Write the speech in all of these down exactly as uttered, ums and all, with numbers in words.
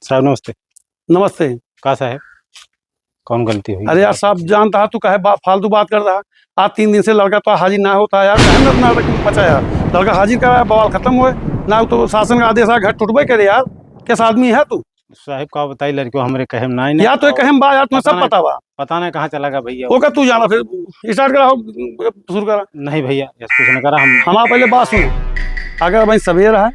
साहब, नमस्ते। नमस्ते। का साहब, कौन गलती हुई? अरे यार, साहब जानता है तू काहे बा-, फालतू बात करता है। आज तीन दिन से लड़का तो हाजिर ना होता है यार, काहे ना नाटक मचा यार? लड़का हाजिर कराया, बवाल खत्म होए, ना तो शासन का आदेश आ, घर टूटबे करे यार। किस आदमी है तू? साहब, का बताई, लड़कियों हमरे कहे में ना, या तो कहे में बा यार, तुम्हें सब पता बा। पता ना कहाँ चला गया भैया। ओका तू जाना, फिर start कराओ, शुरू करा। नहीं भैया, ऐसा कुछ ना करा हम। हमारा पहले बात सुनो, अगर भाई सवेर है,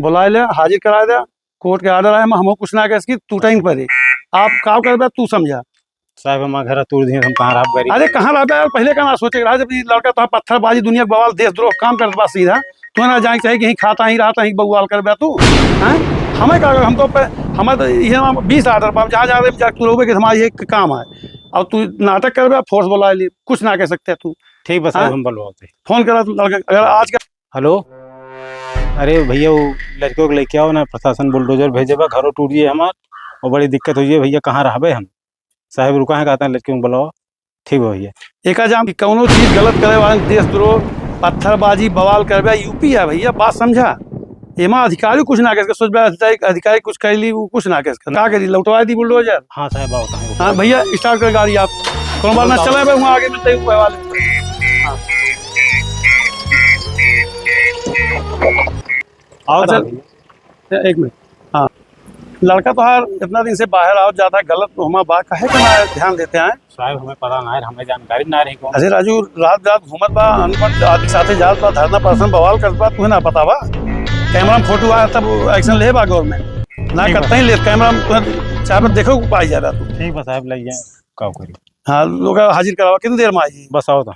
बुलाए ले, हाजिर कराए दे, कोर्ट के order आए, हम कुछ ना कह सकी, तू time पर है। आप का करबे, तू समझा। साहब, हमार घर तोड़ दिए, हम कहाँ रहब गरीब? अरे, कहाँ रहबे यार? पहले का ना सोचे रहा, जब ये लड़का तो पत्थरबाजी, दुनिया के बवाल, देशद्रोह काम करत बा सीधा। तू ना जाए चाहे कहीं खाता ही रहता ही बवाल करबे तू, हैं? हमें का, हम तो पे, हमें तो ये ना बीस order पर, जहाँ जा रहे, जा तू लोगे कि हमारा ये काम है, और तू नाटक करबे, force बुला ले, कुछ ना कह सकते तू। ठीक बा साहब, हाँ? हम बुलवाते। फोन करा तू लड़का, अगर आज का हेलो, अरे भैया, वो लड़कियों को लेके आओ ना, प्रशासन बुलडोजर भेजे बा, घरों टूट गए हमार, और बड़ी दिक्कत हुई है भैया, कहाँ रहबे हम? साहब रुका है, कहते हैं लड़कियों को बुलाओ। ठीक बा भैया। एका जाम कि कौनो चीज गलत करे वाले, देशद्रोह, पत्थरबाजी, बवाल करबे, यूपी है भैया, बात समझा। एमा अधिकारी कुछ ना कह सके, सोच बे अधिकारी, अधिकारी कुछ कह ली, वो कुछ ना कह सके। का करी, लौटवा दी बुलडोजर? हाँ साहब, आओ, आओ। हाँ भैया, start कर गाड़ी आप। कौन बात ना, चले बे, वहाँ आगे मिलते हैं ऊपर वाले। हाँ। आओ अच्छा, साहब। एक मिनट। हाँ, लड़का तोहार इतना दिन से बाहर आवत जात है, गलत तो हमार बा, काहे का ना ध्यान देते हैं? साहब, हमें पता ना है, हमें जानकारी ना रही कौन। अरे राजू, रात रात घूमत बा, अनपढ़ आदमी साथे जात बा, धरना प्रदर्शन बवाल करत बा, तुहे ना पता बा? कैमरा में फोटो आया तब action ले बा government। ना ठीक बा। कतई ले, कैमरा में तुहे चाहे पर देखो पाई जा रहा तू। ठीक बा साहब, ले जाए, का करी? हाँ, लोग हाजिर करावा, कितनी देर में आई? बस आओ तो।